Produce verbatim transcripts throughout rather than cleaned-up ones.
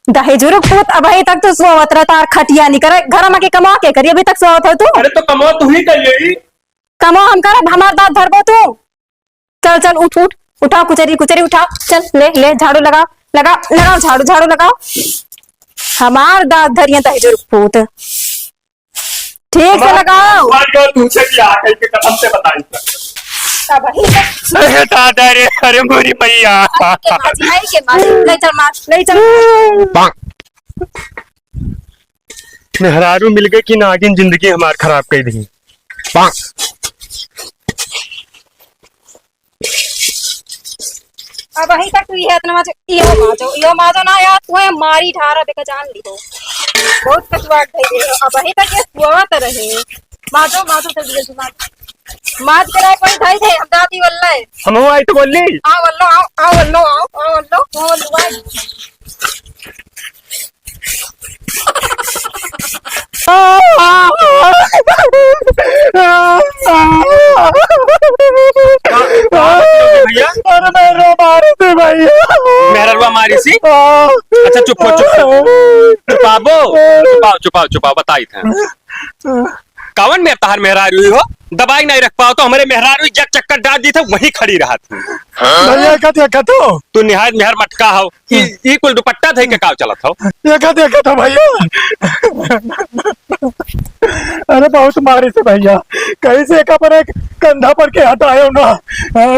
दहेजुरुक पूत, अबहीं तक तू सोवत रह, तार खटिया नहीं करे, घर में के कमा के करी, अभी तक सोवत हो तू? अरे तो कमा तू ही करिए। कमा हम करब, हमार दाँत धरबो तू? चल, चल, उठ, उठ, उठाओ, कुचरी, कुचरी उठाओ, चल, ले, ले, झाड़ू लगाओ, लगाओ, लगाओ झाड़ू, झाड़ू लगाओ। हमार दाँत धरिया दहेजुरुक पूत। ठीक से लगाओ। मार गया तू से भी आ गई के कसम से बताई। अबहीं तक अरे दादा रे, अरे मोरी मैया। के माँ जी, आई के माँ जी, ले चल मार, ले चल। मेहरारू मिल गई कि नागिन जिंदगी हमार खराब कर दी। अबहीं तक तू ये इतना माजो, यो माजो, यो माजो ना यार, तू ये मारी ढारा बेका जान ली हो। बहुत कटुआ गई रे। अबहीं तक ये सोवत रहे। माजो, माजो, जल्दी, जल्दी माजो। माज के राय कोई धाई थे, हम दादी वल्ले। हम हो आई तो बोल ली। आओ वल्लो, आओ, आओ वल्लो, आओ, आओ वल्लो, आओ वल्लो, आओ। भैया? अरे मैं रो मारी थी भैया। मेहररुआ मारी सी? हाँ। अच्छा चुप हो, चुप हो। चुपाबो? चुपाओ, चुपाओ, चुपाओ, बताई थे। कवन में तहार मेहरारू हो? दबाई नहीं रख पाओ तो हमरे मेहरारू जग चक्कर डाल दी थे, वहीं खड़ी रहत। भैया का देखा तो? तू निहायत मेहर मटका हो। ई, ई कुल दुपट्टा धइ के काव चलत हो? देखा, देखा था भैया। अरे बहुत मारी से भैया, कैसे एका पर एक कंधा पर के हटायो ना,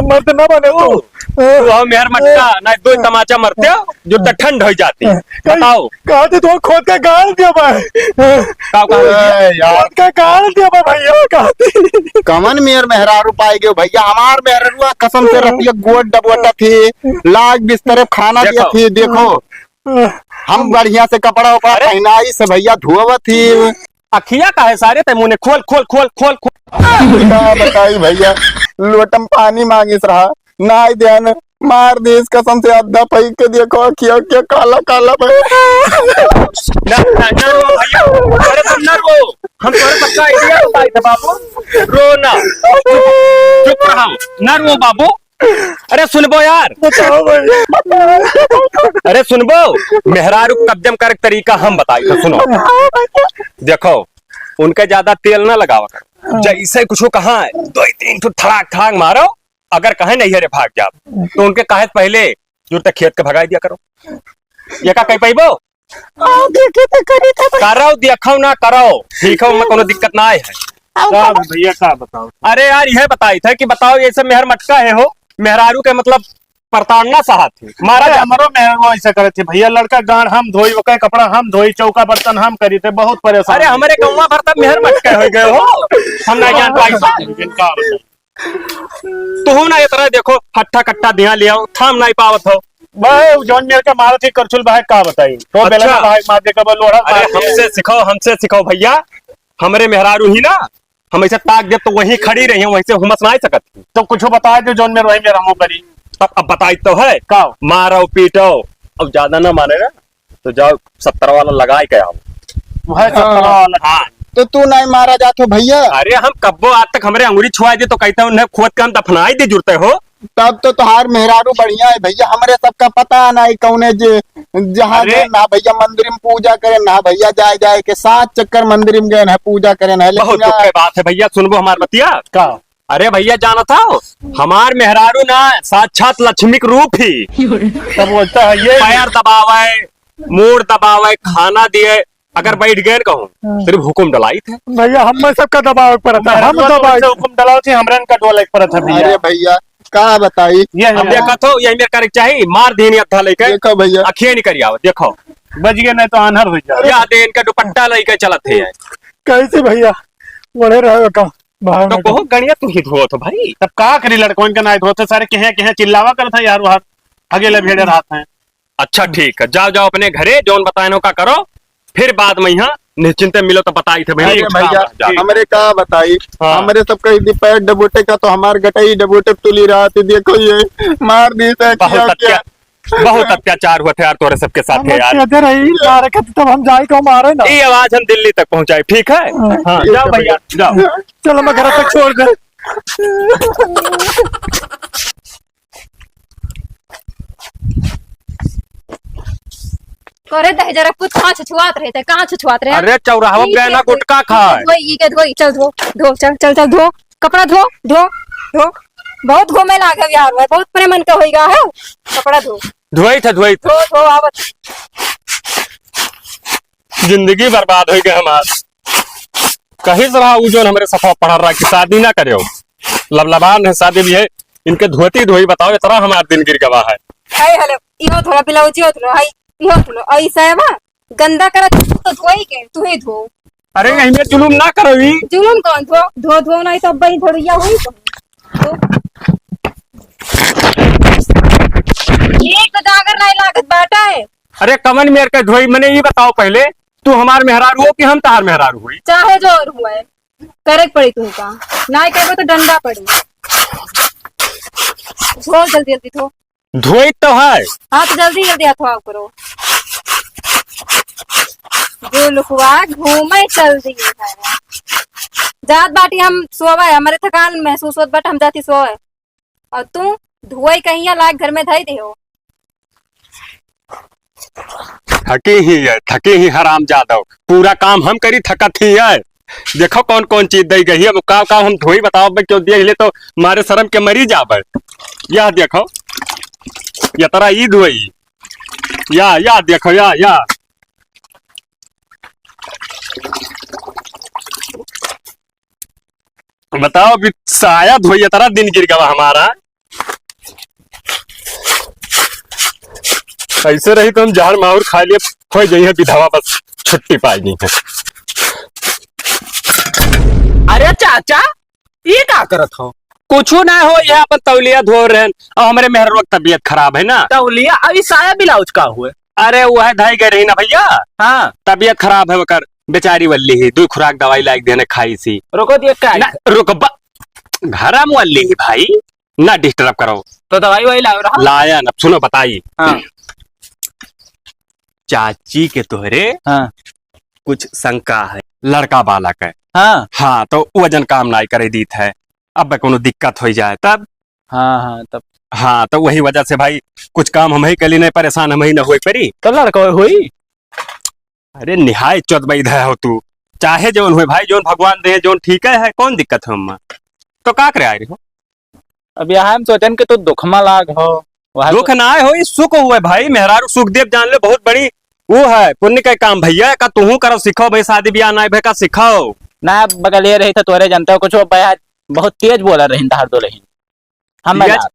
मर्द ना बने तू। तू आओ मेहर मटका, ना दो तमाचा मरते हो, जो त ठंड हो जाती। कहीं बताओ। कहा थे तू खुद का गाल दिया भाई। का, का? ए, यार। खुद का गाल दिया भाई भैया, कहा थे। कमन मेहर मेहरारू पाई गयो भैया, हमार मेहररुआ कसम से रतिया गोद डबोटा थी, लाग बिस्तर पे खाना दिया देखो। थी, देखो। हम बढ़िया से कपड़ा उपड़ा अरे। पहनाई से भैया धोवत ही। अखिया का है सारे ते मुने खोल, खोल, खोल, खोल, खोल। का बताई भैया, लोटम पानी मांगिस रहा, नाई देन, मार दीस कसम से अद्धा पही के देखो, अखिया, अखिया काला, काला भैया। ना, ना, ना रो भैया, अरे तुम ना रो, हम तोरे सबका idea बताई थे बाबू, रो ना, चुप, चुप रहो, ना रो बाबू। अरे सुनबो यार। बताओ भैया। अरे सुनबो, मेहरारू कब्जम करे के तरीका हम बताई तो सुनो। देखो, उनके ज्यादा तेल ना लगावा करो। जैसे कुछ कहा है, दो ही तीन ठो थड़ाक थड़ाक मारो, अगर कहे नहीं हरे भाग जाओ, तो उनके कहे पहले जुरते खेत के भगाई दिया करो। ये का कह पाइबो? आ, देखे तो करी था भाई। करो, देखो ना करो, ठीक है, ओमे कोनो दिक्कत ना आए है। अब का भैया, का बताओ? अरे यार, यह बताई था कि बताओ, ये सब मेहर मटका है हो, मेहरारू के मतलब प्रताड़ना सहा थी, मारा अरे, जा। हमरो मेहर वो ऐसा करे थे भैया, लड़का गाड़ हम धोई, ओकर कपड़ा हम धोई, चौका बर्तन हम करी थे, बहुत परेशान। अरे, हमरे गौवा भर तब मेहर मटका हो गए हो, हम ना जान पाई। लेकिन का बताई? तू ना इतना देखो, हट्ठा कट्टा दिया लिया, थाम नहीं पावत हो। भाई, जौन मेरे के मारत ही करछुल भाई, का बताई? तो बेला अच्छा। ना भाई मार दे, कब लोढ़ा अरे मार दे। हमसे सिखाओ, हमसे सिखाओ भैया। हमरे मेहरारू ही ना, हम ऐसे ताक दे तो वहीं खड़ी रही, वहीं से हुमस ना आ सकत। तो कुछ बताए दे, जौन मेरे वही मेरा मुंह करी। अब, अब बताई तो है। का? मारो, पीटो, अब ज्यादा ना माने ना। तो जाओ सत्तर वाला लगाए के आओ। वह सत्तर वाला। हाँ। तो तू नहीं मारा जात हो भैया? अरे हम कब्बो आज तक हमरे अंगुरी छुआ दे तो कहते हो, उन्हें खोद के हम दफनाई दे जुरते हो। तब तो तुहार मेहरारू बढ़िया है भैया, हमरे सबका पता नहीं कौने जे जहाँ अरे। गए ना भैया मंदिर में पूजा करे ना भैया, जाए जाए के सात चक्कर मंदिर में गए ना पूजा करे ना, लेकिन बहुत दुख यार की बात है भैया, सुनबो हमार बतिया। का? अरे भैया, जानत हो, हमार मेहरारू ना साक्षात लक्ष्मी के रूप ही। तब बोलता है ये। पैर दबावे, मूड़ दबावे, खाना दिए, अगर बैठ गए कहूँ, हाँ। सिर्फ हुकुम डलाई थे। भैया, हम में सबका दबाव पर था, हम मेहरारू दबाव। से हुकुम डलाओ थे, हमरन का डोले पर था भैया। अरे भैया, का बताई? ये अब है। देखा तो, यही मेरे करे चाहिए, मार देनी अद्धा लेके। देखो भैया। अखिए नहीं करी आवत, देखो। बच गए नहीं तो आन्हर हो जाए। या दे इनका दुपट्टा लेके चलत है। कैसे भैया? बड़े रहे का? बाहर तो में कहो गणिया तू ही धोत हो भाई। तब का करी लड़कन के नाई धोत हो, सारे कहे, कहे चिल्लावा करत है यार, वहाँ हगेले भेड़े रहत हैं। अच्छा ठीक है, जाओ, जाओ अपने घरे, जौन बताए हो का करो, फिर बाद में यहाँ निश्चिंत मिलो तो बताई थे भैया, अरे कुछ काम भैया, रह जाए। हमरे का बताई, हाँ। हमरे सब कही दी पैर डबोटे का तो हमार गटई डबोटे तुली रहा थी, देखो ये मार दी से बहुत किया, अत्या-, किया। बहुत अत्याचार हुआ था यार तोरे सबके साथ हम है यार। कहते रही, मारे खातिर तब हम जाए तो मारे ना। ये आवाज हम दिल्ली तक पहुंचाए, ठीक है? हाँ। हाँ, ठीक जाओ है भैया, भैया। जाओ। चलो, मैं घर तक छोड़ दे। तोरे दहिजरा पूत कहाँ छछुआत रहे थे, कहाँ छछुआत रहे? अरे, चौराहा पे ई गए के ना धोई, गुटखा ई के खाए। धोई, ई के धोई, चल धो, धो, चल, चल, चल धो, कपड़ा धो, धो, धो। बहुत घूमे लागे यार, बहुत प्रेमन का होइगा है। कपड़ा धो। धोई थे, धोई थे। धो, धो, आवत। जिंदगी बर्बाद होइ गए हमार। कहीं से रहा उ जोन हमरे सफा पढ़ल रहा कि शादी ना करे हो। लबलबान है, शादी भी है। इनके धोती धोई बताओ, इतना हमार दिन गिर गवा है। हाय, हेलो, इहो थोड़ा ब्लाउज, इहो थोड़ा, हाय, इहो थोड़ा, ऐसा है बा, गंदा करत तो धोई के, तू ही धो। अरे, यही में जुलुम ना करो ई। जुलुम कौन धो? धो, धो नहीं तो अब वही धोड़िया हुई तो। धो। एक तो जागर नहीं लागत बाटे। अरे, कमन मेर के धोई, मने ई बताओ पहले, तू हमार मेहरारू हो कि हम तहार मेहरारू होई? चाहे जो और हुआ है, करे के पड़ी तुमका। ना करबो तो डंडा पड़ी। धो जल्दी जल्दी धो। धोई तो है। हाँ, तो जल्दी जल्दी हथवा करो। जो लुकवा घूमे चल दिए है। जात बाटी हम सोवे, हमारे थकान महसूस होत बाटे, हम जाती सोवे। और तू धोई कहिया लाग घर में धई दे हो। थकी ही है, थकी ही हराम जादव। पूरा काम हम करी, थकत ही है। देखो कौन कौन चीज दई गई है, अब का का हम धोई बताओ, अब क्यों दिए हिले तो मारे शर्म के मरी जाबे। या देखो, या तरा ई धोई, या, या देखो, या, या। बताओ, अभी साया धोइए, तरा दिन गिर गवा हमारा। ऐसे रही तो हम जहर माहुर खा लिए, हो जाइए विधवा, बस छुट्टी पाई नहीं है। अरे चाचा, ये का करत हो? कुछ ना हो, यह अपन तौलिया धो रहे हैं और हमारे मेहरवा की तबीयत खराब है ना। तौलिया? अभी साया ब्लाउज का हुए? अरे, वह धाई गए रही ना भैया। हाँ। तबीयत खराब है ओकर, बेचारी वल्ली ही, दो खुराक दवाई लाइक देने खाई सी। रुको दिए का? ना, रुक बा-, घरम वल्ली ही भाई, ना डिस्टर्ब करो। तो दवाई वाई लाओ रहा? लाया ना, सुनो बताई। हाँ। चाची के तोहरे हाँ। कुछ शंका है, लड़का बालक है। हाँ। हाँ, तो वजन काम नाई करे दीत है, अब कोनो दिक्कत हो जाए तब। हाँ, हाँ, तब। हाँ, तो वही वजह से भाई कुछ काम हम ही करी नहीं, परेशान हम ही न होए परी। तो लड़का होई? अरे निहाय चोद बैध है हो तू, चाहे जौन हुए भाई, जौन भगवान दे, जौन ठीक है, कौन दिक्कत है हम्मा? तो का करे आए रही हो? अब यहाँ हम सोचन कि तू दुख में लाग हो, वह दुख ना हो, ई सुख हुए भाई, मेहरारू सुख देव जान ले, बहुत बड़ी वो है, पुण्य का काम भैया, का तुहू करो, सिखाओ भाई, शादी ब्याह ना भे का सिखाओ। ना बगले रही तो तोरे जनता कुछ हो भाई, बहुत तेज बोला रही तहार दुलही। हम तेज, बता।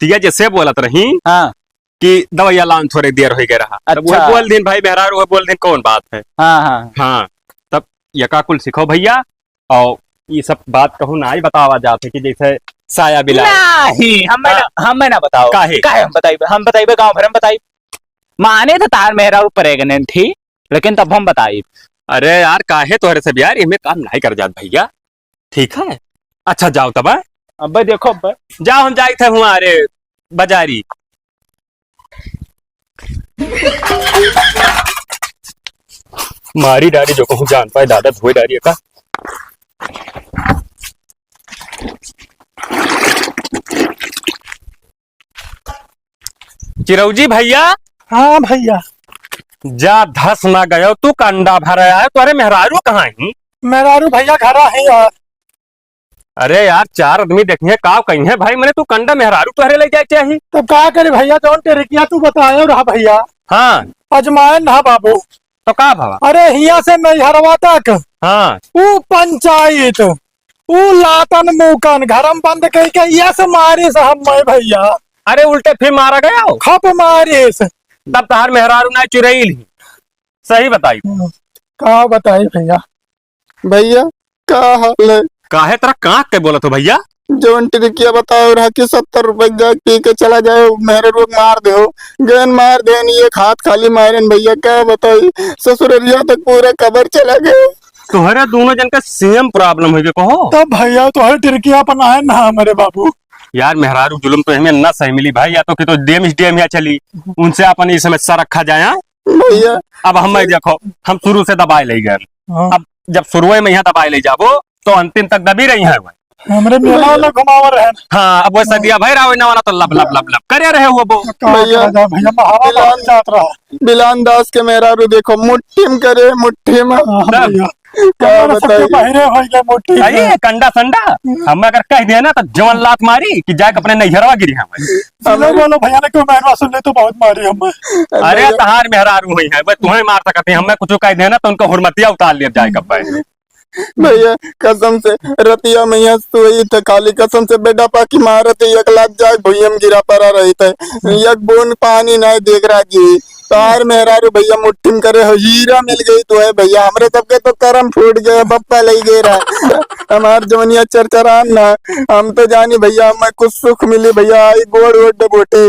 तेज ऐसे बोलत रही हाँ। कि दवाइया लान थोड़े देर हो गए रहा। तब अच्छा। वो बोल दिन भाई, मेहरारू वो बोल दिन कौन बात है? हाँ, हाँ। हाँ, तब यका कुल सिखाओ भैया, और ये सब बात कहूँ ना ही बतावा जात है कि जैसे साया बिला नहीं, हम हाँ। ना, हम ना बताओ। काहे? काहे हम बताइबे? हम बताइबे, गाँव भर में बताइबे। माने तो तार मेहरारू प्रेग्नेंट थी, लेकिन तब हम बताइब। अरे यार, काहे तोहरे से भी यार, इमे काम नहीं कर जात भैया, ठीक है? अच्छा जाओ तब, हाँ? अब्बे देखो अब्बे। जाओ, हम जाइत है हुआ, अरे बाजारी। मारी डारी जो कहूँ जान पाए, दादा धोए डारी का। चिरौजी भैया। हाँ भैया। जा धस ना गयो, तू कंडा भर आया, तोरे मेहरारू कहाँ ही? मेहरारू भैया घरा ही यार। अरे यार, चार आदमी देखिए, का कहिए भाई, मने तू कंडा मेहरारू तोहरे ले जाए चाही। तब का करे भैया, जौन टेरिकिया तू बतायो रहा भैया। हाँ। अजमायन रहा बाबू। तो का भवा? अरे हिया से नैहरवा तक। हाँ। ऊ पंचायत, ऊ लातन मुकन, घरम बंद कई के यस मारिस हम्मे भैया। अरे उल्टे फिर मारा गया हो? खप मारिस। तब तहार मेहरारू ना चुरैल ही। सही बताई। हम्म, का बताई भैया? भैया, का हाल है? काहे तोरा कांख के बोलत हो भैया? जवन टिरिकिया बताओ रहा कि सत्तर रुपए के जाके पी के चला जाए, मेहररुआ के मार दे हो। गैन मार देन, एक हाथ खाली मारेन भैया, का बताई? ससुररिया तक पूरा कबर चला गए। तोहरे दोनों जन का सेम प्रॉब्लम हो गया, कहो। तब भैया, तोहरे टिरिकिया अपन आए ना हमारे बाबू। यार, मेहरारू जुलुम तो हमें ना सही मिली भाई, या तो कि तो डेम इस डेम या चली, उनसे अपन ये समस्या रखा जाए, हाँ? भैया। अब हम, मैं देखो, हम शुरू से दबाए ले गए। हाँ। अब जब शुरुए में यहाँ दबाए ले जाबो, तो अंतिम तक दबी रही है। हमरे मेला वाला घुमावा रहे। हाँ, अब वैसा दिया भाई राव ना वाला तो लब, लब, लब, लब करे रहे वो वो। का भैया, करा जाए भैया, महावा बिलान, बहुत जात रहा। बिलान दास के मेहरारू देखो, मुट्ठी में करे, मुट्ठी में। हाँ, सब। भैया। का हमारा सबके बताई? बहिरे हो गए मुट्ठी अरे, में। कंडा संडा, हम्म। हम अगर कह दिया ना तो जवन लात मारी कि जाके अपने नैहरवा गिरी हम। सुनो, बोलो भैया ने क्यों मेहरवा सुन ले तो बहुत मारी हम। अरे, भैया। तहार मेहरारू हुई है, बस तुम्हें मार सकते हैं, हमें कुछ कह देना तो उनका हुरमतिया उतार लिया जाए कब। भैया, कसम से, रतिया में यहाँ सोई थे, खाली कसम से बेटा पाकी मारत है, एक लात जाए भुइयम गिरा पड़ा रही थे, एक बूंद पानी नहीं देख रहा जी। तार मेहरारू भैया मुट्ठी में करे हो, हीरा मिल गई तो है भैया, हमरे सबके तो करम फूट गए, बप्पा ले गए रहा। हमार जवनिया चरचरान ना, हम तो जानी भैया, हमें कुछ सुख मिली भैया, आई गोड़ वोड़ बोटी,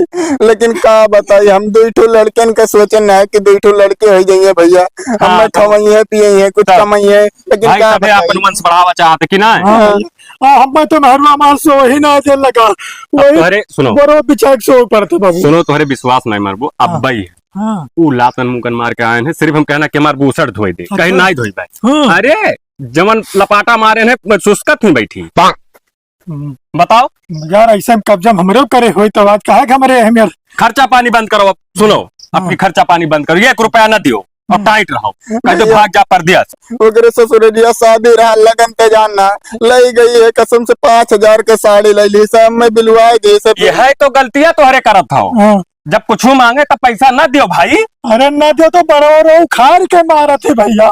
लेकिन का बताई, हम दो ठो लड़कन का सोचन ना है कि दो ठो लड़के हो जाइए भैया, हाँ, हमें तो खवाइए पिए कुछ तो कमाइए। लेकिन भाई, का सबे बताई? आपन वंश बढ़ावा चाहत कि ना? हाँ, हाँ। भैया। आ, हमें तो मेहरवा मार से वही ना दे लगा। अब वही तोहरे, सुनो। बरो बिछा के सो पड़ते बाबू। सुनो, तोहरे विश्वास नहीं मारबो, हाँ। अब्बा ही है। हाँ। ऊ लातन मुकन मार के आए हैं, सिर्फ हम कहना कि हमार बूसट धोए दे, अच्छा। कहीं नहीं धोई पाए। हाँ। अरे, जवन लपाटा मारे हैं, बस उसका थी बैठी। हम्म। बताओ। यार, ऐसे में कब्जा हमरे करे होई तो आज काहे के हमरे अहम यार? खर्चा पानी बंद करो, अब सुनो, हाँ। अपनी खर्चा पानी बंद करो, एक रुपया ना दियो। और हम्म। टाइट रहो, नहीं तो भैया। भाग जा परदेस। ओकरे ससुरलिया शादी रहा, लगन पे जाना, लई गई है कसम से पाँच हजार के साड़ी लई ली, सब मैं बिलवाए दे, सब ये है तो गलतियां तोहरे करत हो। हाँ। जब कुछ मांगे तब पैसा ना दियो भाई। अरे ना दियो तो बड़ो रो उखाड़ के मारत है भैया।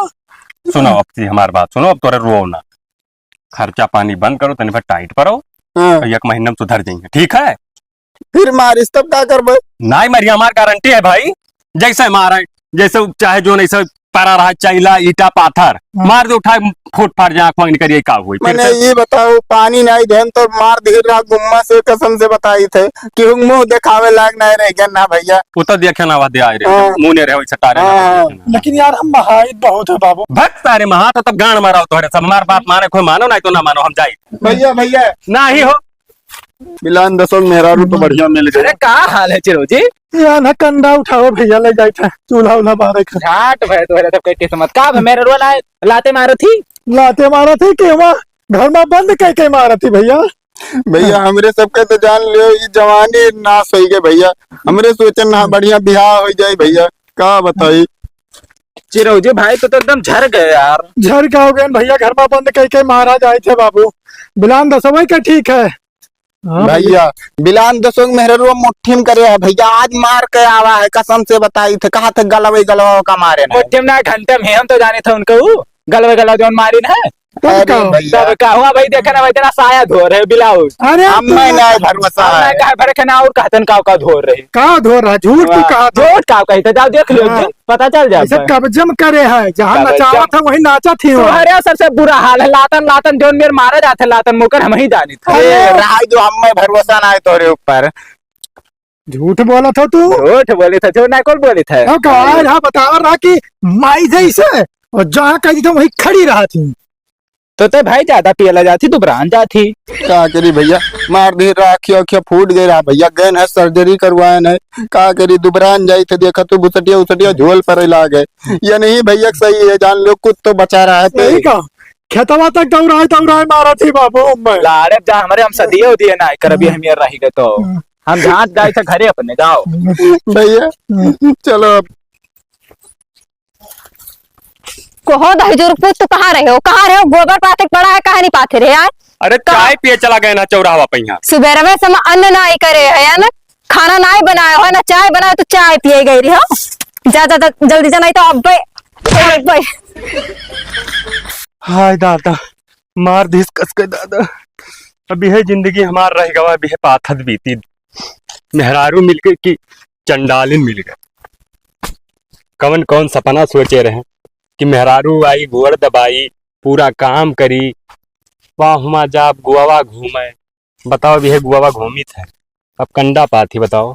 सुनो अब जी हमार बात सुनो, अब तोरे रो ना, खर्चा पानी बंद करो, तनी भर टाइट परो, हाँ। तो एक महीना में सुधर जाएंगे, ठीक है? फिर मारिस तब का करबे? नाई मरिया, हमार गारंटी है भाई। जैसे मारे, जैसे उ चाहे जो नहीं से परा रहा, चैला, ईटा, पाथर, हाँ। मार दे उठाए, फूट फाट जाए, आँख मांग निकल, ये का हुई? फिर मने से ये बताओ, पानी नाई देन तो मार दे रहा, गुम्मा से कसम से बताई थे कि हुंग मुंह देखावे लाग नाई रह गया ना भैया। वो तो देखे ना, वह दे आए रहे, हाँ। मुंह नहीं रहे, वैसे टारे ना हाँ। देखे ना। लेकिन यार, हम महाइत बहुत है बाबू। भक्त सारे महा तो तब गांड मारा हो तोहरे सब, हमार बात माने कोई मानो, नहीं तो ना मानो, हम जाई। भैया, भैया। ना ही हो। बिलान दसों मेहरारू तो बढ़िया मिल गए। अरे, का हाल है चिरो जी? यार, ना कंडा उठाओ भैया, ले जाए थे, चूल्हा उल्हा बारे के। झाट भय तोहरे सबके किस्मत। का भय मेहरारू ला-, लाते मारो थी? लाते मारो थी कि हम घर में बंद कह के मारा थी भैया। भैया, हमरे सबके तो जान लियो, ई जवानी नाश होई गए भैया। हमरे सोचन ना बढ़िया बियाह हो जाए भैया, का बताई? चिरौजी भाई, तू तो एकदम झर गए यार। झर का हो गए भैया, घर में बंद कह के मारा जाए थे बाबू। बिलान दसों के ठीक है। हाँ भैया। भैया, बिलान दसों मेहररुआ मुट्ठी में करे है भैया, आज मार के आवा है, कसम से बताई थे, कहा थे गलवे गलवा का मारे ना। मुट्ठी में ना, घंटे में हम तो जाने थे उनको, ऊ गलवे गलवा जौन मारी ना। तब अरे का? भैया। तब का हुआ भाई, देखे ना भाई, तेरा साया धो रहे, ब्लाउज। अरे हम तू मैं ना ना भरोसा हम है। मैं कहा भरे के ना और कहतन का का धो रहे। का धो रहा? झूठ तू वाह। कहा था। झूठ का कही था? जाओ देख लो, हाँ। पता चल जाए ऐसे भाई। कब्जे में करे है, जहाँ कब्जे नचावा में। था वही नाचा थी वहाँ। तोहरे सबसे बुरा हाल है, लातन लातन जौन मेर मारा जाते लातन मोकर हम ही जानी थे। अरे। ए, रहा जो हम मैं भरोसा ना है तोरे ऊपर। झूठ बोला था तू। झूठ बोली था, झूठ ना कौन बोली था? अब का, हाँ, बतावा रहा कि माई जैसे, और जहाँ कही था वहीं खड़ी रहा थी। तो ते भाई ज्यादा पियला जाती, दुबरान जाती। का करी भैया, मार दे रहा, अखिया, अखिया फूट गए रहा भैया, गए ना सर्जरी करवाए ना, का करी, दुबरान जाई थे, देखा तू बुसटिया उसटिया झोल पर लागे। ये नहीं भैया, सही है, जान लो, कुछ तो बचा रहा है। सही का, खेतवा तक दौड़ाए दौड़ाए मारा थी बाबू, मैं। लाड़े जा, हमरे हम सदिये उदिये ना कर, अभी हम ये रही गए तो। हम्म। हम झांट जाए थे घरे अपने, जाओ। भैया, हम्म। चलो अब। कहो दहिजोर पूत, तू कहाँ रहे हो, कहाँ रहे हो? गोबर पाथे के पड़ा है, कहाँ नहीं पाथे रहे यार? अरे का? चाय पिए चला गए ना चौराहा पे यहाँ। सुबेरवे से हम अन्न ना ही करे है ना, खाना ना ही बनाए हो ना, चाय बनाए तो चाय पिए गई रही हो। जा, जा, जा, जल्दी जा, नहीं तो अब भाई, अब भाई। हाय दादा, मार दिस कस के दादा। अब यह जिंदगी हमार रह गवा, अब यह पाथत बीती। मेहरारू मिल गए कि चंडालिन मिल गए। कवन कवन सपना सोचे रहे कि मेहरारू आई, गोड़ दबाई, पूरा काम करी, वाह हुआ जाब गोवा घूमे। बताओ, अब यह गोवा घूमित है, अब कंडा पाथी बताओ।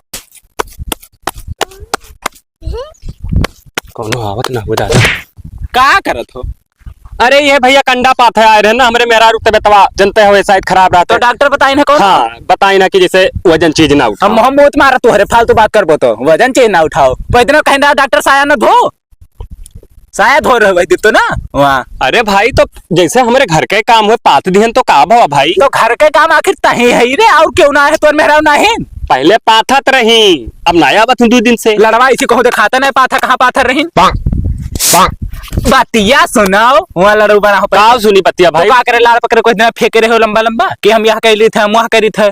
कौनो आवत ना हो दादा। का करत हो? अरे ये भैया कंडा पाथे आए रहे ना, हमरे मेहरारू तबियतवा जनते हो शायद खराब रहत तो है। डॉक्टर बताई ना कौन? हाँ, बताई ना कि जैसे वजन चीज ना उठा। हम, हम बहुत मारा तोहरे, फालतू बात करबो तो वजन चीज ना उठाओ। तो इतना कहना डॉक्टर साया ना धो। शायद हो रहे भाई, तो ना वहाँ। अरे भाई, तो जैसे हमरे घर के काम हुए, पाथ दिहन तो का भवा भाई? तो घर के काम आखिर तही है रे, और क्यों ना है, तोर मेहरारू ना है? पहले पाथत रही, अब ना आवत हूँ दो दिन से। लड़वा इसी कहूँ देखाता नहीं पाथा, कहाँ पाथर रही? बतिया सुनाओ, वहाँ लड़ू बना हो। का सुनी बतिया तो भाई? का करे, लाड़ पकड़े कुछ दिन फेंके रहे हो लंबा लंबा कि हम यह कह ली थे, हम वह करी थे।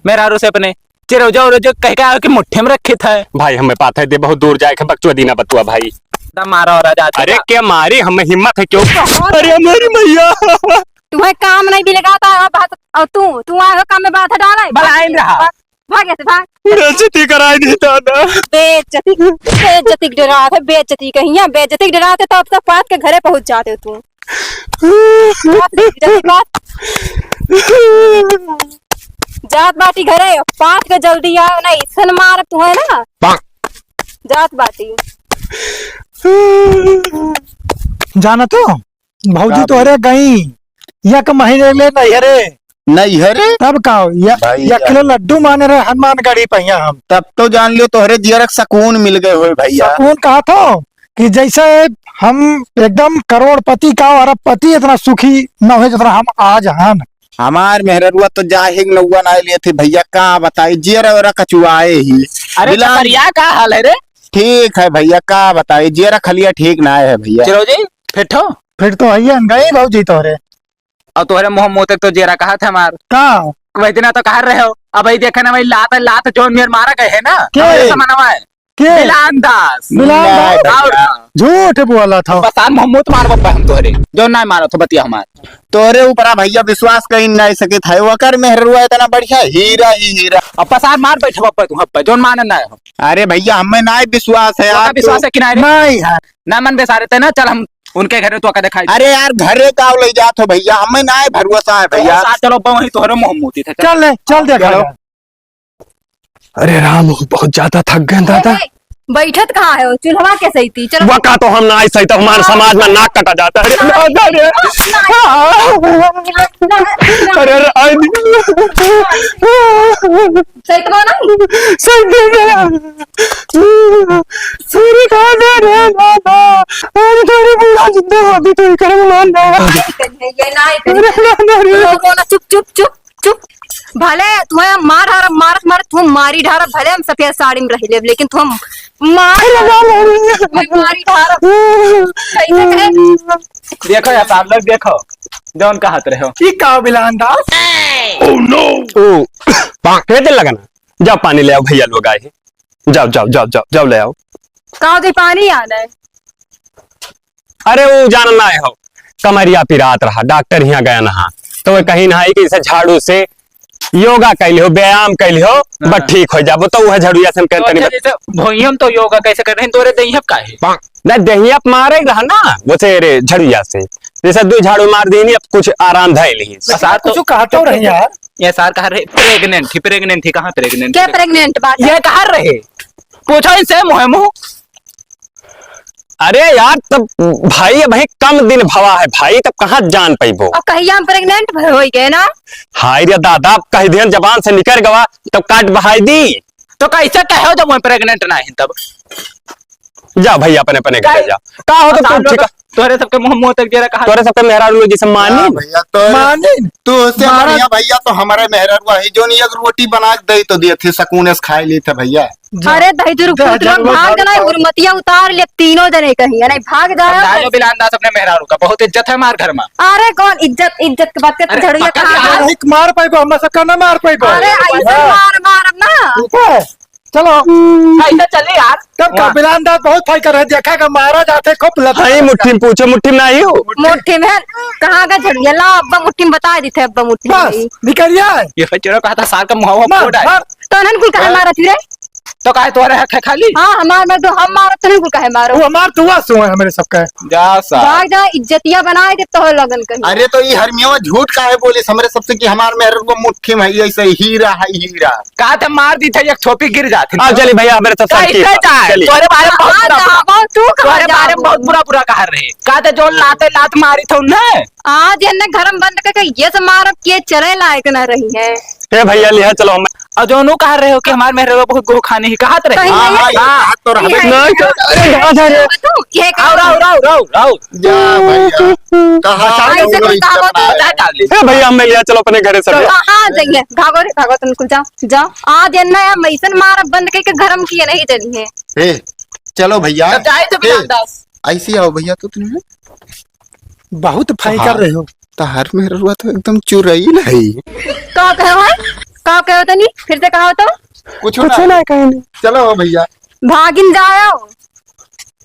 मेहरारू से अपने चिरौजा उरौजा कह के आओ कि मुट्ठी में रखी थे। भाई, हमें पाथे दे, बहुत दूर जाए के, बकचुआ दीना बतुआ भाई। दम मारा और राजा। अरे, के मारी, हमें हिम्मत है क्यों? अरे, हमारी मैया। तुम्हें काम नहीं भी लगाता है, बात, और तू, तू आए हो काम में बाधा डाला है? बलाइन रहा। भाग, भाग यहाँ से, भाग। बेइज्जती कराई दी दादा। बेइज्जती, बेइज्जती के डरात है, बेइज्जती कहीं है, बेइज्जती के डरात है, तो अब तक पात के घरे पहुँच जाते हो तू। बात, जात बाटी घरे, पाँच के जल्दी आओ, नहीं, सन मार तू है ना। जात बाटी। जाना तो, भौजी का तोहरे गई, एक महीने ले नैहरे। नैहरे? तब का, या, भैया। एक किलो लड्डू माने रहे हनुमानगढ़ी पहिया हम। तब तो जान लियो तोहरे जियरक सकून मिल गए होए भैया। सकून कहा थो कि जैसे हम एकदम करोड़पति का अरबपति इतना सुखी न हुए जितना हम आज हन। हमार मेहररुआ तो जाहिग नौआ ना लिए थे भैया, का बताई, जियरा ओरा कचुआए ही। अरे बिलान चपरिया, का हाल है रे? ठीक है भैया, का बताई, जियरा खलिया ठीक ना है भैया। चिरौजी, फिट हो? फिट तो है, गई भौजी तोहरे। और तोहरे मुँह मोते तो जियरा कहा था हमार। का? वही दिन तो कहा रहे हो, अब वही देखे ना, वही लात, लात जोन मेर मारा गए है ना, के? हमारे समनवा है। के? मिलान दास। मिलान दास। और का? झूठ बोला था। पसार मोहम्मद मार बप्पा हम तोहरे। जो ना मारो तो बतिया हमार। तोहरे ऊपर आ भैया विश्वास कहीं नहीं सके था। ओकर मेहरुआ इतना बढ़िया हीरा ही हीरा। अब पसार मार बैठे बप्पा तू हप्पा। जोन मानन ना हो। अरे भैया हमें ना विश्वास है। ओका आप विश्वास तो है कि ना रे? नहीं है। ना मन बेसारे ते ना, चल हम उनके घरे तो का दिखाई। अरे यार घरे का ले जात हो भैया, हमें ना भरोसा है भैया। साथ चलो बप्पा वहीं तोहरे मोहम्मद थे। चल ले, चल देखा चलो। जाए। अरे राम, बहुत ज्यादा थक गए दादा। ए, ए, बैठत कहाँ है? चूल्हा के सही थी, चलो। वो का तो हम ना आई सही, तो हमारे समाज में नाक कटा जाता है। अरे, ना, ना, ना, ना, ना। अरे, अरे, अरे। सही तो ना? सही तो ना? सूरी कहाँ जा रहे हैं, बाबा? अरे, तेरे बूढ़ा जिंदा होती तो इकराम मान रहा है। ये ना, ये ना। अरे, अरे, अरे। रो, रो ना, चुप, चुप, चुप। चुप। भले तुम्हें मार ढारब, मारत मारत तुम मारी ढारब, भले हम सफेद साड़ी में रह लेब, लेकिन तुम मार अरे बाप रे। तुम्हें मारी ढारब। कैसे कहे? देखो यार साहब लोग, देखो जौन कहत रहे हो। ई का बिलान दास? Oh no! ओ, फेर दिल लगाना। जाओ पानी ले आओ, भैया लोग आए हैं। जाओ, जाओ, जाओ, जाओ, जाओ ले आओ। का हो गई, पानी आ रहा है? अरे वो जान ना हो, कमरिया पिरात रहा, डॉक्टर हियाँ गया नहा, तो वो कहीं नहाई कि इसे झाड़ू से योगा कैले हो, व्यायाम कैले हो, बस हाँ। ठीक हो जाबो, तो वह झड़ुया से हम तो कहते अच्छा, नहीं। जैसे भोइयम तो योगा कैसे कर रहे हैं, तोरे दहिया का है? नहीं, दहिया पे मारे रहा ना, वो से रे झड़ुया से, जैसे दो झाड़ू मार देनी, अब कुछ आराम धै ली। बस आज तो कुछ कहते हो रहे यार। ये सार कहा रहे, प्रेग्नेंट थी, प्रेग्नेंट थी, कहाँ प्रेग्नेंट क्या थी? प्रेग्नेंट बात है? ये कहा रहे, पूछो इनसे, मुँह मुँह। अरे यार, तब भाई, अबहीं कम दिन भवा है भाई, तब कहाँ जान पैबो? अब कहिया हम प्रेग्नेंट भ-, होई गए ना? हाय रे दादा, अब कह दिहन जबान से निकर गवा, तब काट बहाई दी। तो कैसे कहो जब मैं प्रेग्नेंट ना है तब? जा भाई, अपने, अपने घरे जा। का हो तो तू ठीक है? तोहरे सबके मुँह, मुँह तक जरा कहा। तोहरे सबके मेहरारू लोग जैसे मानी। हाँ भैया, तोहरे मानी। तू उससे मारा। बढ़िया भैया तो हमारे मेहरारू है, जो नहीं एक रोटी बना के दे तो दिए थे, सुकून से खाए ली थे भैया। जा। अरे दही जुरुक जा, पूत जा, लोग, जा, भाग जा, जाना, जा। हुरमतिया उतार ले तीनों जने कहीं, नहीं भाग जाओ। समझा लो बिलान दास अपने मेहरारू का, बहुत इज्जत है हमार घर में। अरे कौन इज्जत, इज्जत के बात करते अरे, झड़िया पकड़ कहाँ लिया। है? एक मार पाइबो, हम सबका ना मार पाइबो। अरे ऐसे हाँ। मार मारब ना। ठीक है, चलो। ऐसे चले यार। तब का वाह। बिलान दास बहुत फाइटर है, देखा का मारा जाते खूब लत-, हाँ, ये मुट्ठी में पूछो, मुट्ठी में नहीं हो। मुट्ठी में है, कहाँ का झड़िया? ला अब्बा मुट्ठी में बता दी थे, अब्बा मुट्ठी में बस, नहीं। भिखरिया है। ये चलो कहा था सार का मुहावा मार, फोड़ है। मार। तो अनन कुल काहे हाँ। मारत ही रे? तो काहे तोहरे हक है खाली? हाँ, हमार में तो हम मारत नहीं, कुल काहे मारो? वो हमार दुआ से हुआ है हमरे सबका। जा सार। भाग जा, इज्जतिया बनाए दे तो लगन कहीं। अरे तो ये हरमियावा झूठ काहे बोले हमरे सबसे कि हमार मेहर को मुट्ठी में है, ऐसे हीरा है, हीरा। का त मार दी थे, एक थोपी गिर जात। आ, चली भैया, मेरे सब कैसे साथी जाए? चली। तोरे बारे में बहुत हाँ, बुरा, हाँ, बहुत तू कहाँ तोरे बारे में जाबो? बहुत बुरा, बुरा कहा रहे। का त जो लाते लात मारी थे उन्हें। आज इन्हें घर में बंद करके ये से मारब कि ये चले लायक ना रही है। ए भैया, लिहा चलो, हम और जौन उ कहा रहे हो कि हमार मेहररुआ बहुत गोह खानी ही, कहत रहे। कहीं हाँ, नहीं। हाँ, ये हाँ। कहत तो रहबे। ये नहीं, तो, अरे, दादा रे। तू, ये आओ, आओ, आओ, आओ, आओ। जा भैया, कहाँ बचाओ, ऐसे लोग कुछ कहा इज्जत तो ना है। ए भैया, हमें लिया चलो अपने घरे सब। कहाँ जाइए? भागो रे, भागो, तुम कुल जाओ, जाओ। आज ये ना, हम ऐसन मारब बंद करके घर में किए नहीं चली है। ए, चलो भैया। अब जाए तो ए, बिलास दास। ऐसे आओ भैया, तो तुम बहुत फाई हाँ। कर रहे हो। तहार मेहररुआ तो एकदम चुरैल है। का कहो है? का कहो तनी? फिर से कहो तो। कुछ कुछ ना। ना कहेंगे। चलो भैया। भागिन जाओ।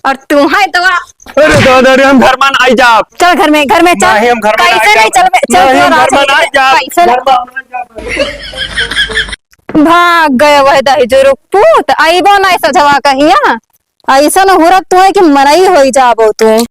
और तू है तो अरे दादा रे, हम घर में आई जाब। चल घर में, घर में चल। नहीं, हम घर में कैसे आई नहीं जाब। चल, चल नहीं, तोरा हम घर में से आई जाब। कैसे घर में आई जाब। भाग गए वह दहिजरू पूत, आइबो नहीं सजवा कहिया। ऐसन हुरत तू है कि मनई होई जाबो तू।